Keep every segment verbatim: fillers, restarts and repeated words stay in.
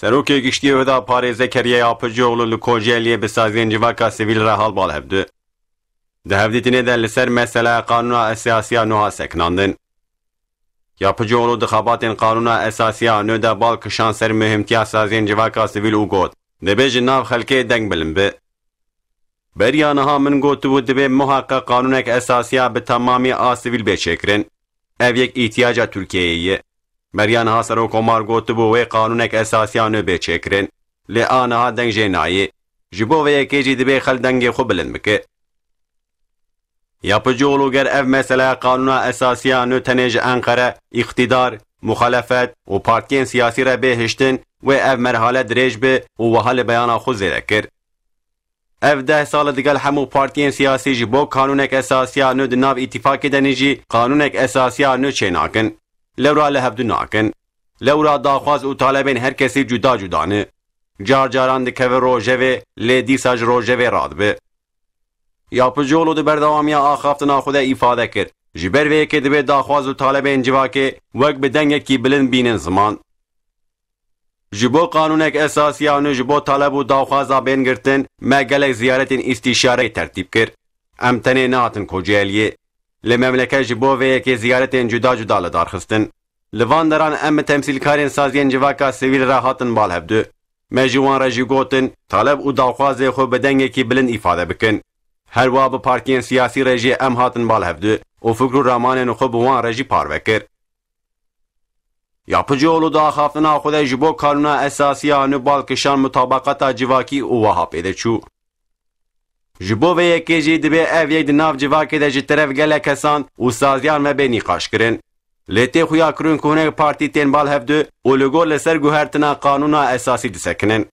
Serokê Giştî Oda Parê Zekeriya Yapıcıoğlu li Kocaeli'yê bi saziyên civaka sivîl re hal bal hevdu. Di hevdîtinê de li ser meseleya Qanûna Esasiya nû ha sekinandin. Yapıcıoğlu di xebatên Qanûna Esasiya nû de bal kişand ser muhîmtiya saziyên civaka sivîl û got, dibê ji nav xelkê deng bilind bi. Beriya niha min gotibû dibê muheqeq qanûnek esasiya bi temamî a sivîl bê çêkirin. Ev yek îhtiyaca Tirkiyeyê ye. Beriya niha Serokkomar gotibû wê qanûnek esasiya nû bê çêkirin. Lê a niha deng jê nayê. Ji bo vê yekê jî dibê xelk dengê xwe bilind bike. Yapıcıoğlu ger ev meseleya qanûna esasiya nû tenê ji Enqere, îqtîdar, muxalefet û partiyên siyasî re bê hiştin, wê ev merhale dirêj bi û wiha li beyana xwe zêde kir. Ev deh sal e digel hemû partiyên siyasî ji bo kanûnek esasiya nû di nav îtîfakê de ne jî kanûnek esasiya nû çênakin. Lewra li hevdu nakin. Lewra daxwaz û talebên her kesî cuda cuda ne. Car caran dikeve rojevê, lê dîsa ji rojevê radibe. Yapıcıoğlu di berdewamiya axaftina xwe de îfade kir, ji ber vê yekê dibê daxwaz û talebên civakê wek bi dengekî bilind bînin ziman. Ji bo qanûnek esasiya nû ji bo taleb û daxwaza bên girtin, me gelek ziyaretên îstîşareyê tertîb kir. Em tenê nehatin Kocaeliyê. Li memleket ji bo vê yekê ziyaretên cuda cuda li dar xistin. Li van deran em bi temsîlkarên saziyên civaka sivîl re hatin bal hevdu. Me ji wan re jî gotin, taleb û daxwazê xwe bi dengekî bilind îfade bikin. Her wiha bi partiyên siyasî re jî em hatin bal hevdu û fikr û ramanên xwe bi wan re jî parve kir. Yapıcıoğlu di axaftina xwe de ji bo Kanûna Esasiya nû bal kişand mutabaqata civakî û wiha pê de çû. Ji bo vê yekê jî dibê ev yek di nav civakê de ji teref gelek kesan û saziyan ve bê nîqaşkirin. Lê tê xuyakirin ku hinek partî tên bal hevdu û li gor li ser guhertina Qanûna Esasî disekinin.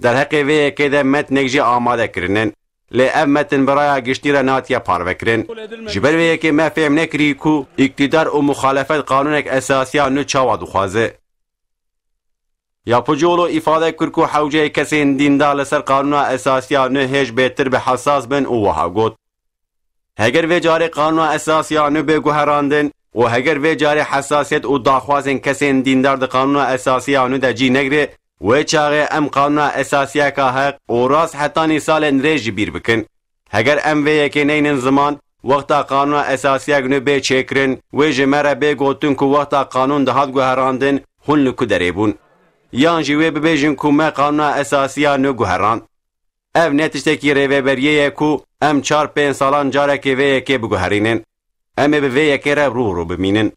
Derheqê vê yekê de metnek jî amade kirinin. Lê ev metin bi raya giştî re natiye parvekirin. Ji ber vê yekê me fêm nekirî ku îktîdar û muxalefet qanûnek esasiya nû çawa dixwaze. Yapıcıoğlu îfade kir ku hewceyê kesên dîndar li ser Qanûna Esasiya nû hêj bêtir bi hesas bin û wiha got, heger vê carê Qanûna Esasiya nû bê guherandin û heger vê carê hesasiyet û daxwazên kesên dîndar di Qanûna Esasiya nû de cî negre, wê çaxê em Qanûna Esasiyeka heq û rast hetanî salên dirêj ji bîr bikin. Heger em vê yekê neynin ziman, wexta Qanûna Esasiyek nû bê çêkirin, wê ji me re bê gotin ku wexta qanûn dihat guherandin, hûn li ku derê bûn. Yan jî wê bibêjin ku me Qanûna Esasiya nû guherand. Ev ne tiştekî rêveberiyê ye ku em çar pênc salan carekê vê yekê biguherînin. Em ê bi vê yekê re rû rû bimînin.